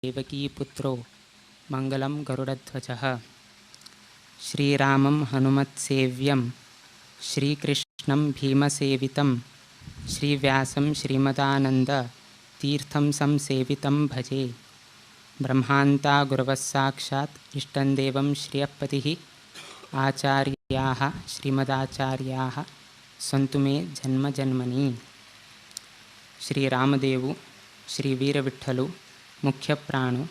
देवकीपुत्रो मंगलं गरुडध्वजः। श्रीरामं हनुमत्सेव्यं श्रीकृष्णं भीमसेवितं श्रीव्यासं श्रीमदानंद तीर्थं संसेवितं भजे। ब्रह्मान्ता गुरवः साक्षात् इष्टं श्रियपतिः आचार्याः श्रीमदाचार्याः सन्तु मे जन्म जन्मनि। श्री रामदेवु श्री वीरविठ्ठलु मुख्य प्राणु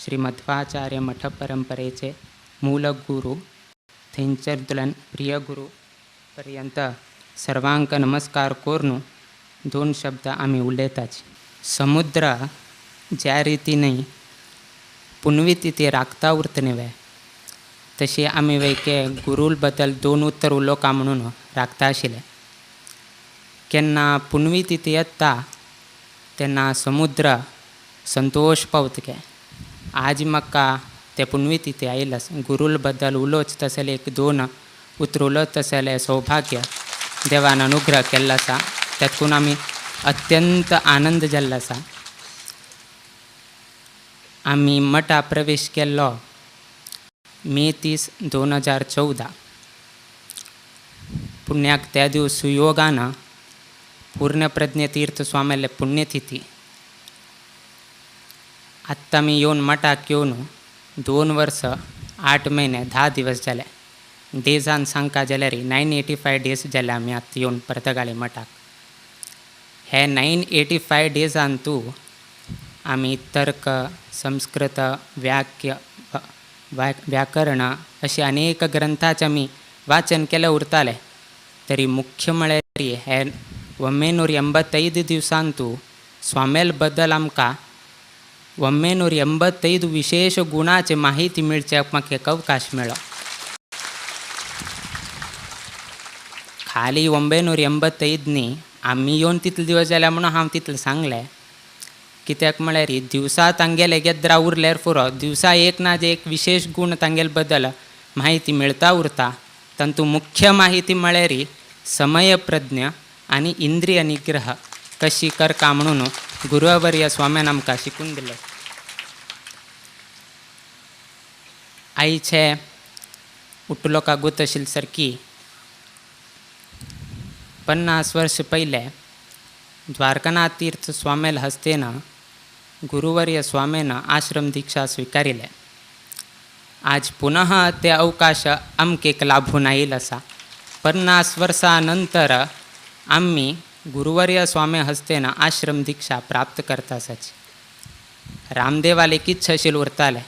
श्री मध्वाचार्य मठ परंपरेचे मूलगुरु थेंचरदुलन प्रियगुरु पर्यंत सर्वांक नमस्कार करून दोन शब्द आमी उलयताच। समुद्र ज्या रितीन पुनवी तिथे राखता उरत न्हय तशी आमी वैके गुरूल बद्दल दोन उत्तर उलोवका म्हणून राखता आशिल्ले। केन्ना पुनवी तिथे येता तेन्ना समुद्र संतोष पावता के आज म्हाका ते पुनवी तिथे आयला गुरूल बद्दल उलोवचें तसलें एक दोन उतर उलयता तसलें सौभाग्य देवान अनुग्रह केल्लो आसा, तातूंत आमी अत्यंत आनंद जाल्लो आसा। आमी मठा प्रवेश केल्लो मे 30, 2014। पुण्याक त्या दिवस सुयोगान पूर्णप्रज्ञ तीर्थ स्वाम्याले पुण्यतिथी। आत्तां आमी येवन मठाक येवन 2 वर्स 8 महिने 10 दिवस जाले। डेजान सांगका जाल्यार 985 डेज जाले आमी आतां येवन पर्तगाळी मठाक। हे 985 डेजान तूं आमी तर्क, संस्कृत, व्याक्य, व्याकरण अशे अनेक ग्रंथाचे आमी वाचन केलें उरतालें। तरी मुख्य म्हळ्यार हे 985 दिवसांतू स्वामेल बद्दल आमकां 985 विशेष गुणाचे माहिती मेळचे म्हाका एक अवकाश मेळ्ळो। खाली 985 न्ही आमी येवन तितले दिवस जाल्या म्हणून हांव तितलें सांगलें, कित्याक म्हळ्यार दिवसा तांगेले गेद्रा उरल्यार पुरो, दिवसा एक ना जे एक विशेष गुण तांगेले बद्दल माहिती मेळता उरता। तातूंत मुख्य माहिती म्हळ्यार समयप्रज्ञ आनी इंद्रिय निग्रह कशी करका म्हणून गुरुवर्य स्वाम्यान आमकां शिकून दिलें। आयचे उठलोका गोत आशिल्ले सारकी 50 वर्ष पयले द्वारकानाथ तीर्थ स्वामेल हस्तेन गुरुवर्य स्वामेन आश्रम दीक्षा स्वीकारिले। आज पुनः ते अवकाश आमकां लाभून आयिल्लो आसा। 50 वर्सां नंतर आमी गुरुवर्य स्वामी हस्तेन आश्रम दीक्षा प्राप्त करता आसाची। रामदेवाले इच्छा आशिल्ली उरताले,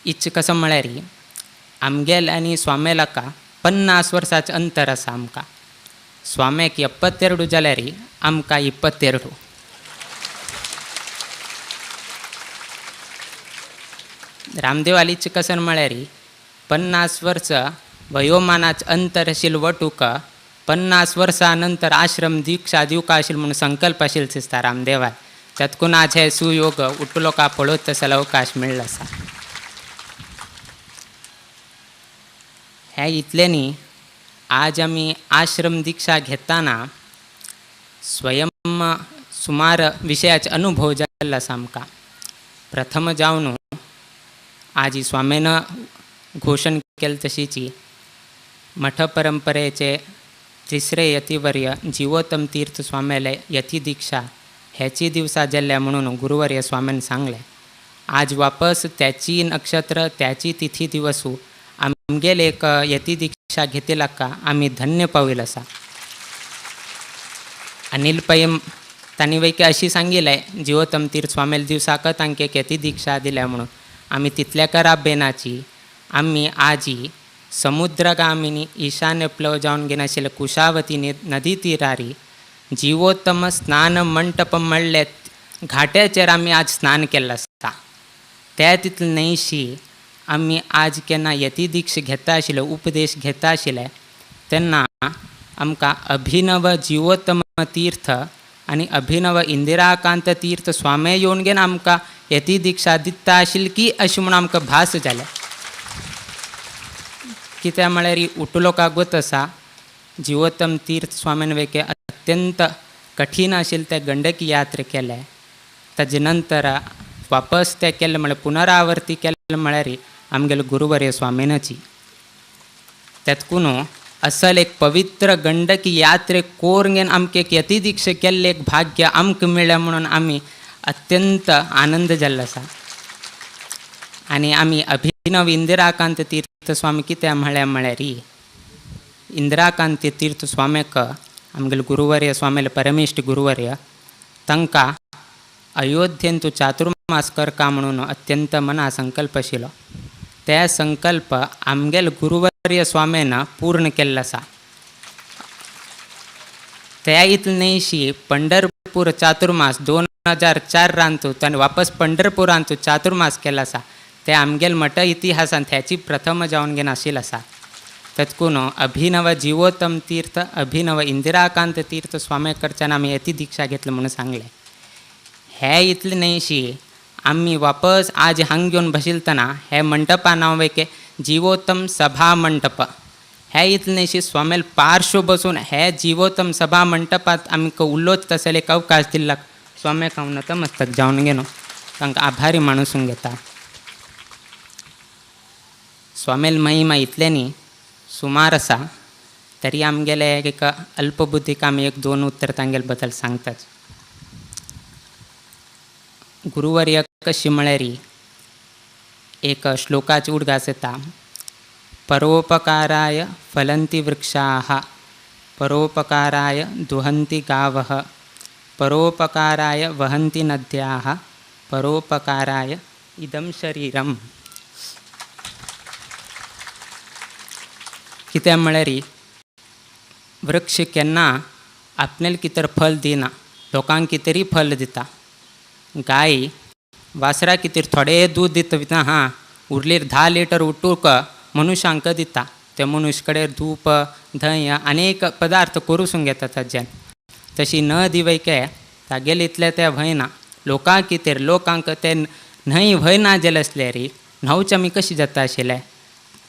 इच्छा कसो म्हळ्यार आमगेले आनी स्वामेलाका 50 वर्साचें अंतर आसा। आमकां स्वाम्याक 72 जाल्यार आमकां 22। रामदेवाली इच्छा कसो म्हळ्यार 50 वर्स वयोमानाचें अंतर आशिल्लें वटूक 50 वर्सां नंतर आश्रम दीक्षा दिवका आशिल्ली म्हणून संकल्प आशिल्लो दिसता रामदेवाक। तातूंत आज हे सुयोग उठलोका पळोवता तसो अवकाश मेळ्ळो आसा। हे इतलें न्ही, आज आमी आश्रम दीक्षा घेतना स्वयं सुमार विशयाचे अनुभव जाल्लो आसा आमकां। प्रथम जावन आज स्वामीन घोशण केलें तशीची मठ परंपरेचे तिसरे यतिवर्य जीवोत्तम तीर्थ स्वाम्याले यती दीक्षा ह्याची दिवसा जाल्ल्या म्हणून गुरुवर्य स्वाम्यान सांगलें। आज वापस त्याची नक्षत्र त्याची तिथी दिवसू आमगेले एक यती दीक्षा घेतला का आमी धन्य पाविल आसा। अनिल पै तांणी वैके अशी सांगिल्लें जीवोत्तम तीर्थ स्वाम्याले दिवसाक तांकां एक यती दीक्षा दिल्या म्हणून आमी तितल्या कराबेनाची आमी आजी समुद्रगामिनी ईशान्य प्लव जावन घेनाशिल्ले कुशावती नदी तिरारी जीवोत्तम स्नान मंटप म्हणले घाट्याचेर आमी आज स्नान केल्लें आसता। त्या तितले न्हयशी आमी आज केन्ना यती दीक्षा घेता आशिल्ले, उपदेश घेता आशिल्ले तेन्ना आमकां अभिनव जीवोत्तम तीर्थ आनी अभिनव इंदिराकांत तीर्थ स्वामी येवन घेवन आमकां यती दीक्षा दिता आशिल्ली की अशें म्हूण आमकां भास जालें। कित्याक म्हळ्यार उठलोका गोत आसा जीवोत्तम तीर्थ स्वामीन वेके अत्यंत कठीण आशिल्लें तें गंडकी यात्रा केलें। ताजे नंतर वापस ते केल्लें म्हळ्यार पुनरावर्ती केल्लें म्हळ्यार आमगेले गुरुवर्य स्वामीनाची. तेतकून असल एक पवित्र गंडकी यात्रे कोरंगेन आमकां एक यतिदीक्षा केल्लें एक भाग्य आमकां मेळ्ळें म्हणून आमी अत्यंत आनंद जाल्लो आसा. आनी आमी अभिनव इंदिराकांत तीर्थ स्वामी कितें म्हळ्यार म्हळ्यार इंदिराकांत तीर्थ स्वामीक आमगेले गुरुवर्य स्वामीले परमेश्ट गुरुवर्य तांकां अयोध्येंत चातुर्मास करका म्हणून अत्यंत मना संकल्प आशिल्लो. ते संकल्प आमगेले गुरुवर्य स्वामीन पूर्ण केल्लो आसा. त्या इतले न्हयशी पंढरपूर चातुर्मास 2004 रांतू ताणें वापस पंढरपुरांतू चातुर्मास केलो आसा. ते आमगेले मठ इतिहासान त्याची प्रथम जावन घेवन आशिल्लो आसा. तत्कून अभिनव जिवोत्तम तीर्थ अभिनव इंदिराकांत तीर्थ स्वामी कडच्यान आमी यती दीक्षा घेतली म्हणून सांगलें. हे इतले न्हयशी आमी वापस आज हांग घेवन बशिलतना हे मंटपा नांव एके जिवोत्तम सभा मंटप. हे इतले न्हयशी स्वामील पार्श्व बसून हे जिवोत्तम सभा मंटपात आमकां उलोवचें तसले एक अवकाश दिल्ला स्वाम्याक हांव नतमस्तक जावन घेनो तांकां आभारी माणूसून घेता. स्वामील महिमा इतले न्ही सुमार आसा तरी आमगेले एक अल्पबुद्धीक आमी एक दोन उतर तांगेले बद्दल सांगताच. गुरुवर्य कशी म्हळ्यार एक श्लोकाची उडगास येता, परोपकाराय फलन्ति वृक्षाः परोपकाराय दुहन्ति गावः परोपकाराय वहन्ति नद्याः परोपकाराय इदं शरीरम्. कितें म्हळ्यार वृक्ष केन्ना आपणाले कितें फल दिना, लोकांक कितें तरी फल दिता. गाय वासरा कितें थोडें दूद दिता हां, उरलेर 10 लिटर उटूक मनुष्यांक दिता. ते मनुष्य कडेन धूप धंय अनेक पदार्थ करूसून घेता ताज्यान. तशी न दिवयके तागेले इतलें तें व्हयना, लोकांक कितें लोकांक तें न्हंय व्हयना जालें आसल्यार न्हांवचें आमी कशी जाता आशिल्लें.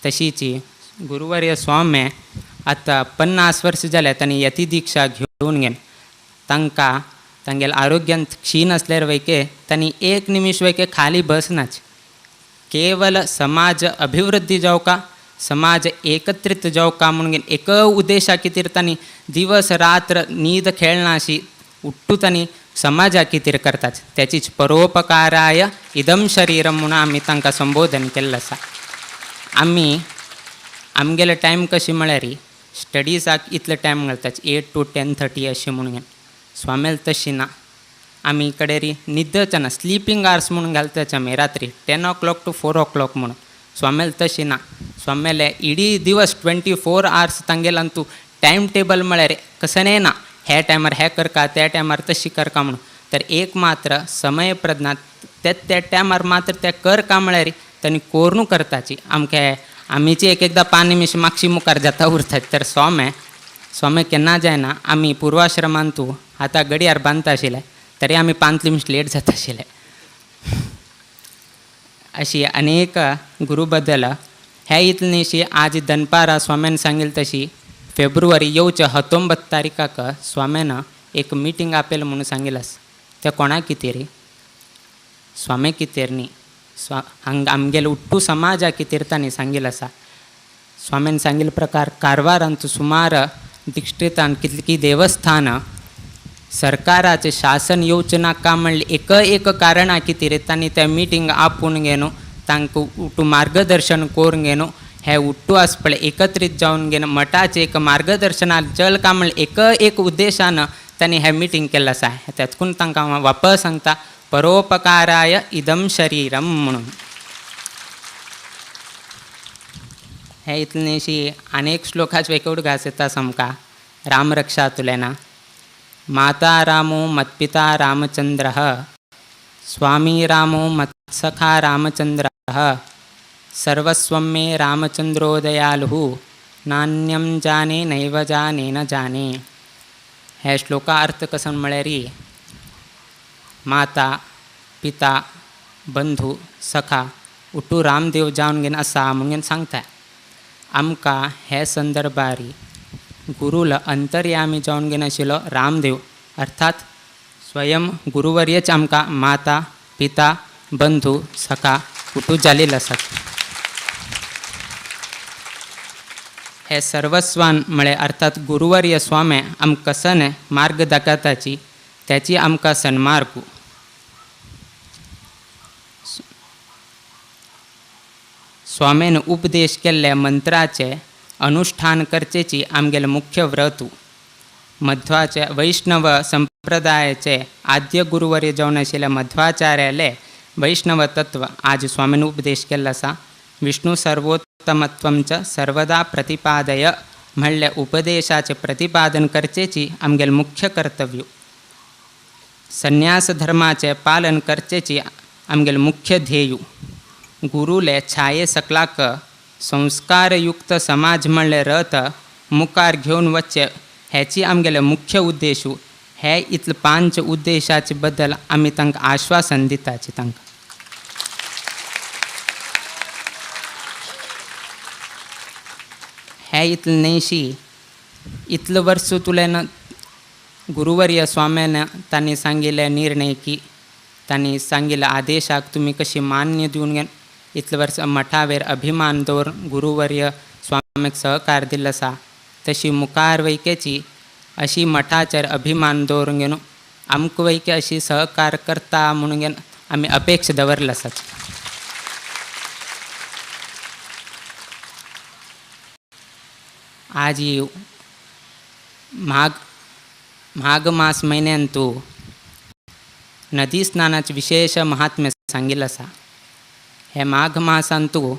तशीची गुरुवर्य स्वामी आतां 50 वर्स जालें तांणी यती दीक्षा घेवन घेवन तांकां तांगेले आरोग्यांत क्षीण आसल्यार वैके तांणी एक निमिश वैके खाली बसनाच. केवल समाज अभिवृद्धी जावका समाज एकत्रित जावका म्हणून एक उद्देशा खातीर तांणी दिवस रात्र न्हीद खेळना अशी उट्टू तांणी समाजा खातीर करतात. त्याचीच परोपकाराय इदम शरीरम म्हणून आमी तांकां संबोधन केल्लें आसा. आमी आमगेले टायम कशी म्हळ्यार स्टडीजाक इतलो टायम घालतात 8 to 10:30 अशें म्हणून. स्वामेल तशी ना, आमी कडेन न्हिदच ना, स्लिपींग आवर्स म्हणून घालतात आमी रात्री 10 o'clock to 4 o'clock म्हणून. स्वामेल तशी ना, स्वामेले इडी दिवस 24 आवर्स तांगेल्यान तूं टायम टेबल म्हळ्यार कसलें ना, ह्या टायमार हें करका त्या टायमार तशी करका म्हणून. तर एक मात्र समय प्रज्ञा ते त्या टायमार मात्र ते करका म्हळ्यार तांणी कोरून करताची. आमके आमीची एक एकदां 5 निमिश मागशी मुखार जाता उरतात. तर स्वामे स्वामी केन्ना जायना, आमी पूर्वाश्रमांतू आतां गडयार बांदता आशिल्ले तरी आमी 5 निमिश लेट जाता आशिल्ले. अशी अनेक गुरु बद्दल हे इतले न्ही. आज दनपारा स्वाम्यान सांगिल्लें तशी फेब्रुवारी येवच्या 19 तारीखाक स्वाम्यान एक मिटींग आपयला म्हणून सांगिल्लें आसा. तें कोणा खातीर? स्वामी खातीर न्ही, हांगा आमगेले उट्टू समाजा खातीर तांणी सांगिल्लें आसा. स्वाम्यान सांगिल्ले प्रकार कारवारांत सुमार दिश्टीतान कितलीं देवस्थानां सरकाराचें शासन येवचें नाका म्हणलें एक एक कारणा खातीर तांणी त्या मिटींग आपोवन घेवन तांकां उट्टू मार्गदर्शन करून घेवन हे उट्टू आसा पळय एकत्रीत जावन घेवन मठाचें एक मार्गदर्शनाक चल काय म्हणलें एक एक उद्देशान तांणी हें मिटींग केल्लें आसा. तेतकून तांकां हांव वापस सांगता परोपकाराय इदम शरीरम म्हणून. हे इतलें न्ही, अनेक श्लोकाचे एक उडगास येता सामकां. रामरक्षा तुलेना माता रामो मत्पिता रामचंद्रः स्वामी रामो मत्सखा रामचंद्रः सर्वस्वं मे रामचंद्रो दयालुः नान्यं जाने नैव जाने न जाने. हे श्लोका अर्थ कसो म्हळ्यार माता पिता बंधू सखा उठू रामदेव जावन घेवन आसा म्हणून सांगता. आमकां हे संदर्भार गुरुल अंतर्यामी जावन घेवन आशिल्लो रामदेव अर्थात स्वयं गुरुवर्यच आमकां माता पिता बंधू सखा कुटू जालेल आसात. हे सर्वस्वान म्हळे अर्थात गुरुवर्य स्वामे आमकां कसने मार्ग दाखयताची त्याची आमकां सन्मार्गू. स्वामेन उपदेश केल्ल्या मंत्राचे अनुष्ठान करचेची आमगेले मुख्य व्रतू. मध्वाचे वैष्णव संप्रदायाचे आद्य गुरुवर्य जावन आशिल्ल्या मध्वाचार्याले वैष्णव तत्व आज स्वामीन उपदेश केल्लो आसा. विष्णु सर्वोत्तमत्वं च सर्वदा प्रतिपादय म्हणल्या उपदेशाचे प्रतिपादन करचेची आमगेले मुख्य कर्तव्य. संन्यास धर्माचे पालन करचेची आमगेले मुख्य ध्येय. गुरुले छाये सकलाक संस्कारयुक्त समाज म्हणले रथ मुखार घेवन वचचे हेची आमगेले मुख्य उद्देशू. हे इतले 5 उद्देशाचे बद्दल आमी तांकां आश्वासन दिताची तांकां. हे इतले न्हयशी इतले वर्स तुल्यान गुरुवर्य स्वाम्यान तांणी सांगिल्ले निर्णय की तांणी सांगिल्ल्या आदेशाक तुमी कशी मान्य दिवन घेवन इतले वर्स मठावेर अभिमान दवरून गुरुवर्य स्वामीक सहकार दिल्लो आसा तशी मुखार वैकेची अशी मठाचेर अभिमान दवरून घेवन आमकां वैके अशी सहकार करता म्हणून घेवन आमी अपेक्षा दवरले आसात. आज माघ मास म्हयन्यांतू नदी स्नानाचे विशेष महात्म्य सांगिल्लें आसा. हे माघ मासांतू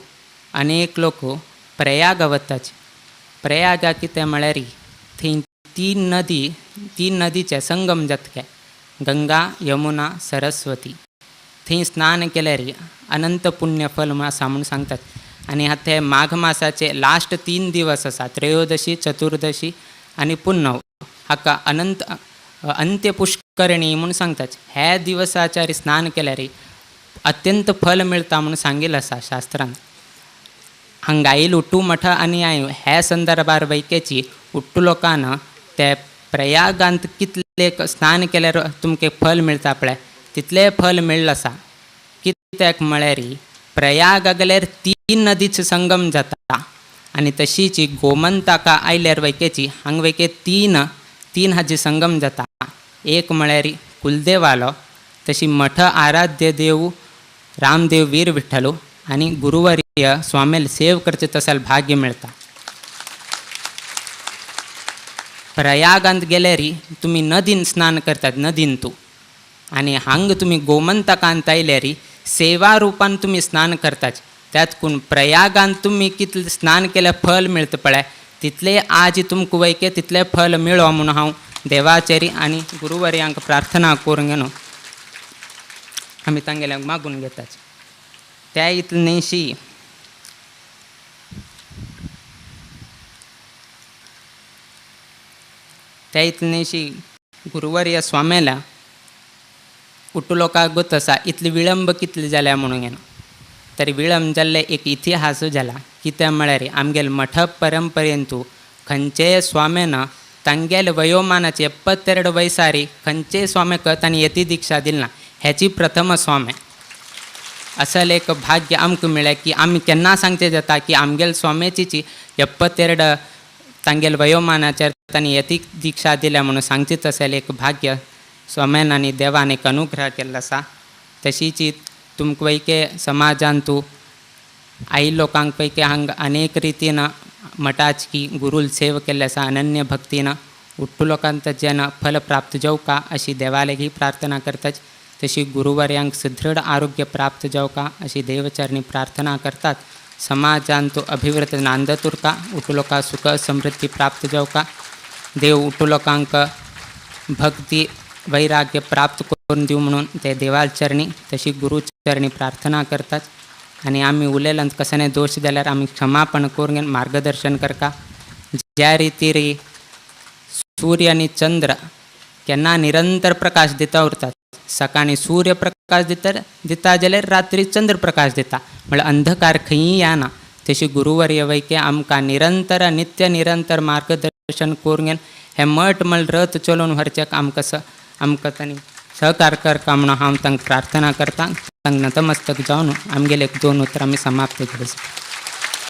अनेक लोक प्रयाग वताचे. प्रयागा कितें म्हळ्यार थंय तीन नदीचे संगम जातले, गंगा यमुना सरस्वती. थंय स्नान केल्यार अनंत पुण्य फल आसा म्हूण सांगतात. आनी आतां हे माघ मासाचे लास्ट 3 दिवस आसा, त्रयोदशी चतुर्दशी आनी पुन्नव, हाका अनंत अंत्यपुष्करणी म्हूण सांगतात. ह्या दिवसाचेर स्नान केल्यार अत्यंत फल मेळटा म्हूण सांगिल्लें आसा शास्त्रान. हांगा आयल उट्टू मठ आनी आयो ह्या संदर्भार वैकेची उट्टू लोकान ते प्रयागांत कितले स्नान केल्यार तुमकां फल मेळटा पळय तितलें फल मेळ्ळें आसा. कित्याक म्हळ्यार प्रयागा गेल्यार 3 नदीचो संगम जाता आनी तशीच गोमंताका आयल्यार वैकेची हांगा वैके तीन हाजे संगम जाता. एक म्हळ्यार कुलदेवालो, तशी मठ आराध्य देव रामदेव वीर विठ्ठलो आनी गुरुवर्य स्वामील सेव करचे तसल भाग्य मेळटा. प्रयागांत गेल्यार तुमी नदीन स्नान करतात नदीन तूं, आनी हांग तुमी गोमंतकांत आयल्यार सेवा रुपान तुमी स्नान करतात. त्यात कोण प्रयागांत तुमी कितलें स्नान केल्यार फल मेळटा पळय तितलें आज तुमकां वैके तितलें फल मेळो म्हूण हांव देवाचेरी आनी गुरुवर्यांक प्रार्थना करूंक न्हू आमी तांगेल्यांक मागून घेतात. त्या इतलें न्हयशी त्या इतलें न्हयशी गुरुवर्य स्वामेला उट्टू लोकांक गोत आसा इतले विळंब कितले जाल्या म्हणून घेना. तरी विळंब जाल्ले एक इतिहास जाला. कितें म्हळ्यार आमगेले मठ परंपरेंतू खंयचेय स्वामेन तांगेले वयोमानाचे 72 वयसारी खंयचेय स्वामेक तांणी यती दीक्षा दिली ना. हेची प्रथम स्वामे असल एक भाग्य आमकां मेळ्ळें की आमी केन्ना सांगचें जाता की आमगेले स्वामेची 72 तांगेले वयोमानाचेर तांणी यती दीक्षा दिल्या म्हणून सांगचें तशें एक भाग्य स्वाम्यान आनी देवान एक अनुग्रह केल्लो आसा. तशीच तुमकां वैके समाजांतू आई लोकांक पैकी हांगा अनेक रितीन मठाची गुरुल सेव केल्ले आसा अनन्य भक्तीन. उट्टू लोकांत जेन्ना फल प्राप्त जावका अशी देवालेगी प्रार्थना करतात. तशी गुरुवर्यांक सुदृढ आरोग्य प्राप्त जावका अशी देवचरणी प्रार्थना करतात. समाजांतू अभिवृत नांदतुरका उट्टू लोकांक सुख समृद्धी प्राप्त जावका. देव उट्टू लोकांक भक्ती वैराग्य प्राप्त करून दिवं म्हणून ते देवाचरणी तशी गुरुचरणी प्रार्थना करतात. आनी आमी उलयल्यात कसले दोश जाल्यार आमी क्षमापण करून मार्गदर्शन करता. ज्या रितीर सूर्य आनी चंद्र केन्ना निरंतर प्रकाश दिता उरतात, सकाळी सूर्य प्रकाश दिता जाल्यार रात्री चंद्र प्रकाश दिता, म्हळ्यार अंधकार खंयी येना. तशी गुरुवर्य वैके आमकां निरंतर नित्य निरंतर मार्गदर्शन करून हे मठ म्हळ्यार रथ चलोवन व्हरच्याक आमकां आमकां तांणी सहकार करका म्हणून हांव तांकां प्रार्थना करता. तांकां नतमस्तक जावन आमगेले एक दोन उतरां आमी समाप्त करता.